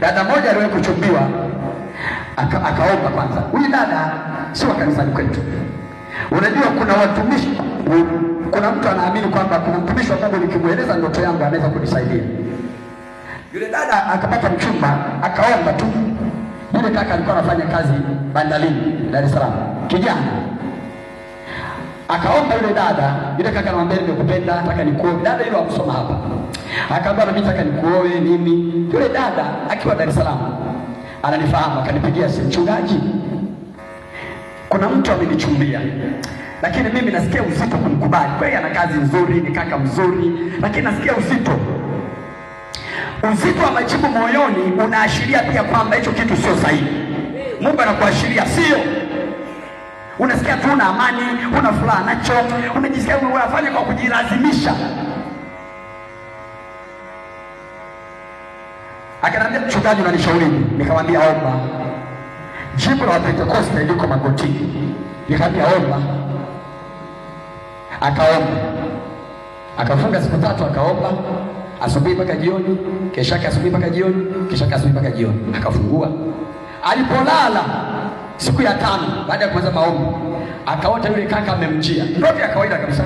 Dada moja aliwahi kuchumbiwa, akaomba kwanza. Huyu dada sio wa kanisani kwetu. Unajua kuna watumishi, kuna mtu anaamini kwamba kuna mtumishi wa Mungu nikimueleza ndoto yangu anaweza kunisaidia. Yule dada akapata mchumba, akaomba tu. Yule kaka alikuwa anafanya kazi bandarini Dar es Salaam, kijana. Akaomba yule dada, yule kaka anamwambia nimekupenda, nataka nikuoe. Dada yule akusoma hapa. Akaambia mimi nataka nikuoe nini. Yule dada akiwa Dar es Salaam ananifahamu, akanipigia simu, mchungaji, kuna mtu amenichumbia, lakini mimi nasikia uzito kumkubali. Kweli ana kazi nzuri, ni kaka mzuri, lakini nasikia uzito. Uzito wa majibu moyoni unaashiria pia kwamba hicho kitu sio sahihi. Mungu anakuashiria sio. Unasikia tu una amani, una furaha nacho, unajisikia unafanya kwa kujilazimisha. Akaniambia mchungaji, unanishauri? Nikamwambia omba. Jibu la Pentekoste liko magotini. Nikamwambia omba. Akaomba. Akafunga siku 3 akaomba, asubuhi mpaka jioni, kesha yake asubuhi mpaka jioni, kesha yake asubuhi mpaka jioni. Akafungua. Alipolala siku ya 5 baada ya kuanza maombi, akaota yule kaka amemjia. Ndoto ya kawaida kabisa.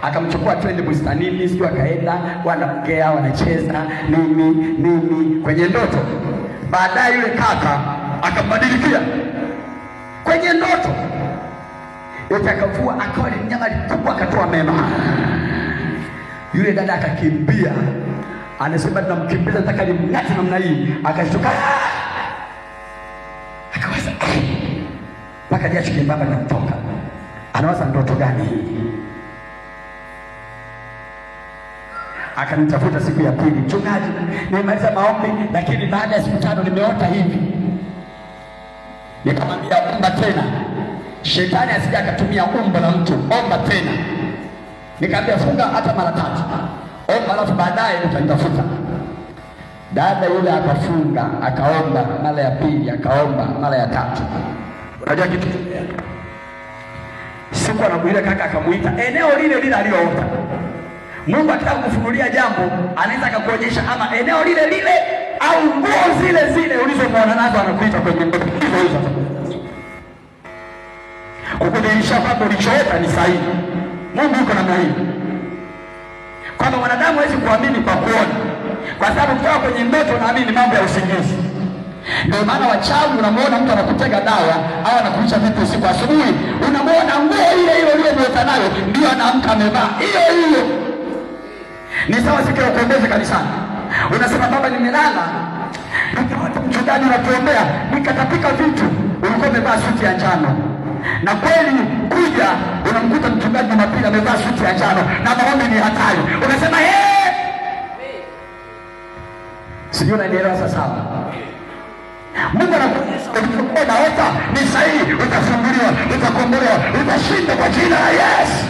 Akamchukua twende bustanini, sio akaenda, wanaongea, wanacheza, nini nini kwenye ndoto. Baadaye yule kaka akambadilikia kwenye ndoto. Yote akavua, akawa ni mnyama mkubwa, akatoa meno. Yule dada akakimbia, anasema tunamkimbiza, nataka nimng'ate namna hii. Akashtuka, akawaza mpaka jasho jembamba linamtoka. Anawaza ndoto gani hii? Akanitafuta siku ya pili, mchungaji, nimemaliza maombi lakini baada ya siku 5 nimeota hivi. Nikamwambia omba tena, shetani asije akatumia umbo la mtu, omba tena. Nikamwambia funga hata mara 3, omba alafu baadaye utanitafuta. Dada yule akafunga, akaomba mara ya pili, akaomba mara ya 3. Unajua kitu? Siku anamuita kaka, akamuita eneo lile lile aliloota. Mungu akitaka kufunulia jambo anaweza akakuonyesha ama eneo lile lile au nguo zile zile ulizomwona nazo, anakuita kwenye ndoto hizo hizo, kukudhihirisha kwamba ulichoota ni sahihi. Mungu yuko namna hii, kwamba mwanadamu hawezi kuamini kwa kuona, kwa sababu kutoka kwenye ndoto naamini mambo ya usingizi. Ndio maana wachawi, unamuona mtu anakutega dawa au anakulisha vitu usiku, asubuhi unamuona nguo ile ile uliyomwota nayo ndio anaamka amevaa hiyo hiyo. Ni sawa siku ya ukombozi kanisani, unasema baba, nimelala nikaota mchungaji unatuombea, nikatapika vitu, ulikuwa umevaa suti ya njano. Na kweli kuja unamkuta mchungaji Jumapili amevaa suti ya njano na maombi ni hatari, unasema eh, sijui unanielewa sasa. Mungu anakuonyesha ulichokuwa unaota ni sahihi, utafunguliwa, utakombolewa, utashinda kwa jina la Yesu.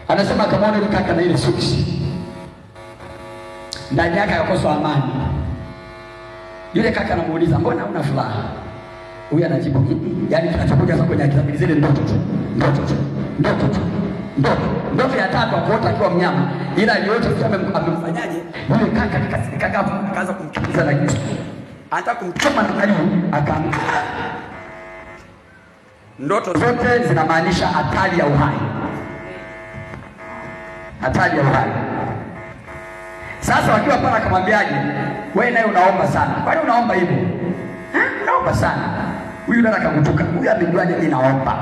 Anasema akamwona yule kaka na ile suti, ndani yake akakosa amani. Yule kaka anamuuliza mbona huna furaha? Huyu anajibu, yaani kinachokuja sasa kwenye akili zile ndoto tu, ndoto tu, ndoto tu, ndoto. Ndoto ya 3 akaota akiwa mnyama, ila aliota sio amemfanyaje? Yule kaka akakasirika ghafla, akaanza kumkimbiza na kisu, anataka kumchoma na karibu, akaamka. Ndoto zote zinamaanisha hatari ya uhai, hatari ya uhai. Sasa wakiwa pale akamwambiaje, wewe naye unaomba sana, kwani unaomba hivyo? Unaomba sana. Huyu dada akakutuka, huyu amejuaje mimi naomba?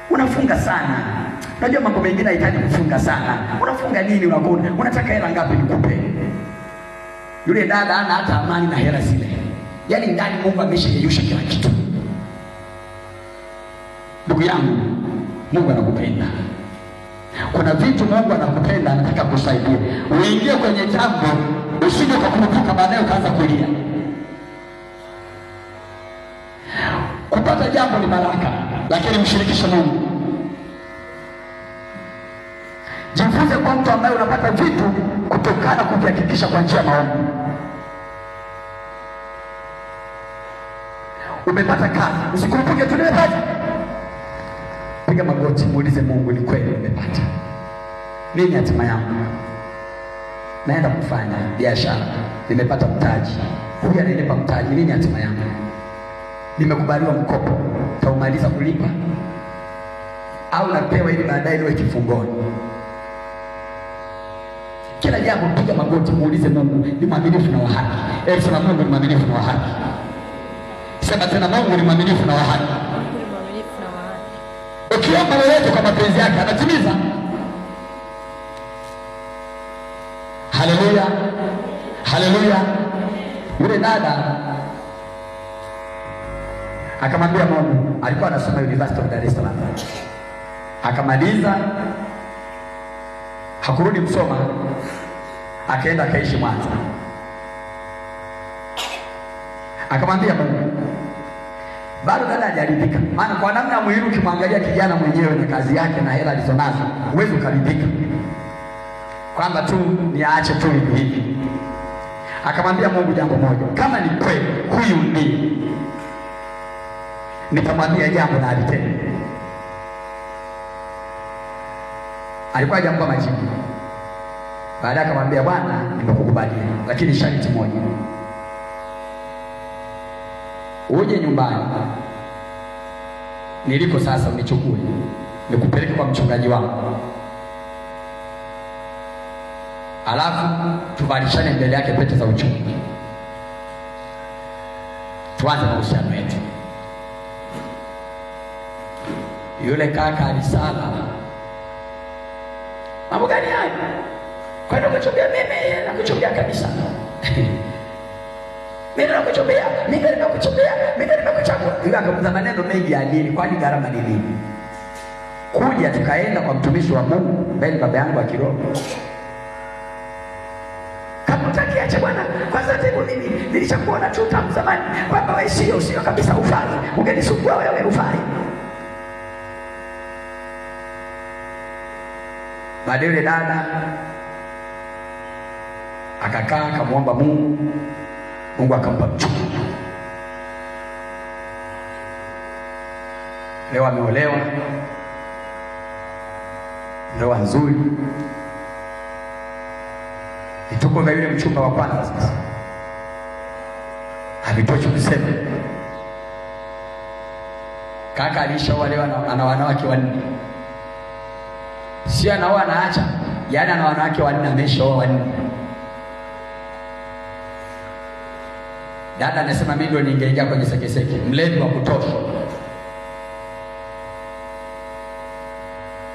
Unafunga sana. Unajua mambo mengine hayahitaji kufunga sana. Unafunga nini? Unakuona unataka hela ngapi nikupe? Yule dada hana hata amani na hela zile. Yaani ndani Mungu ameshayeyusha kila kitu. Ndugu yangu, Mungu anakupenda. Kuna vitu Mungu anakupenda, anataka kusaidia. Uingie kwenye jambo, usije ukakurupuka baadaye ukaanza kulia. Kupata jambo ni baraka, lakini mshirikishe Mungu. Jifunze kwa mtu ambaye unapata vitu kutokana kuvihakikisha kwa njia ya maombi. Umepata kazi, usikurupuke tu nimepata. Piga magoti, muulize Mungu, ni kweli nimepata? Nini hatima yangu? Naenda kufanya biashara, nimepata mtaji, huyu ananipa mtaji, nini hatima yangu? Nimekubaliwa mkopo, taumaliza kulipa au napewa ili baadaye niwe kifungoni? Kila jambo piga magoti, muulize Mungu ni mwaminifu na wa haki. Hebu sema Mungu ni mwaminifu na wa haki. Sema tena, Mungu ni mwaminifu na wa haki. Mungu ni mwaminifu na wa haki. Ukiomba lolote kwa mapenzi yake anatimiza. Haleluya, haleluya. Yule dada akamwambia Mungu, alikuwa anasoma University of Dar es Salaam, akamaliza, hakurudi Msoma, akaenda akaishi Mwanza. Akamwambia Mungu, bado dada hajaridhika, maana kwa namna ya mwili ukimwangalia kijana mwenyewe na kazi yake na hela alizonazo huwezi ukaridhika kwamba tu niache tu hivi hivi. Akamwambia Mungu jambo moja, kama ni kweli huyu ndiye, nitamwambia jambo na alitende. Alikuwa hajampa majibu. Baadaye akamwambia, Bwana, nimekukubalia, lakini sharti moja, uje nyumbani niliko sasa, unichukue nikupeleke kwa mchungaji wangu, alafu tuvalishane mbele yake pete za uchumba, tuanze mahusiano yetu. Yule kaka alisala, mambo gani hayo? Kwani kuchumbia mimi na kuchumbia kabisa? Mimi nakuchumbia, mimi nimekuchumbia, mimi nimekuchagua. Yule akamuza maneno mengi ya dini, kwani gharama ni nini? Kuja tukaenda kwa mtumishi wa Mungu mbele baba yangu wa kiroho. Kama utaki acha bwana, kwanza hebu mimi nilishakuona tu tangu zamani kwamba wewe sio kabisa ufai. Ungenisumbua wewe ufai. Baadaye yule dada akakaa akamwomba Mungu, Mungu akampa mchumba. Leo ameolewa, ndoa nzuri. Vituko vya yule mchumba wa kwanza sasa havitoshi kusema. Kaka alishaolewa, ana wanawake wanne. Sio anaoa anaacha, yaani ana wanawake wanne, ameshaoa wanne. Dada anasema mimi ndio ningeingia kwenye sekeseke, mlevi wa kutosha.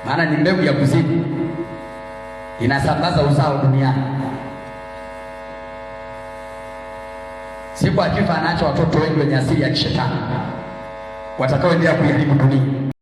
Maana ni mbegu ya kuzimu, inasambaza uzao duniani. Siku akifa anaacha watoto wengi wenye asili ya kishetani watakaoendelea kuiharibu dunia.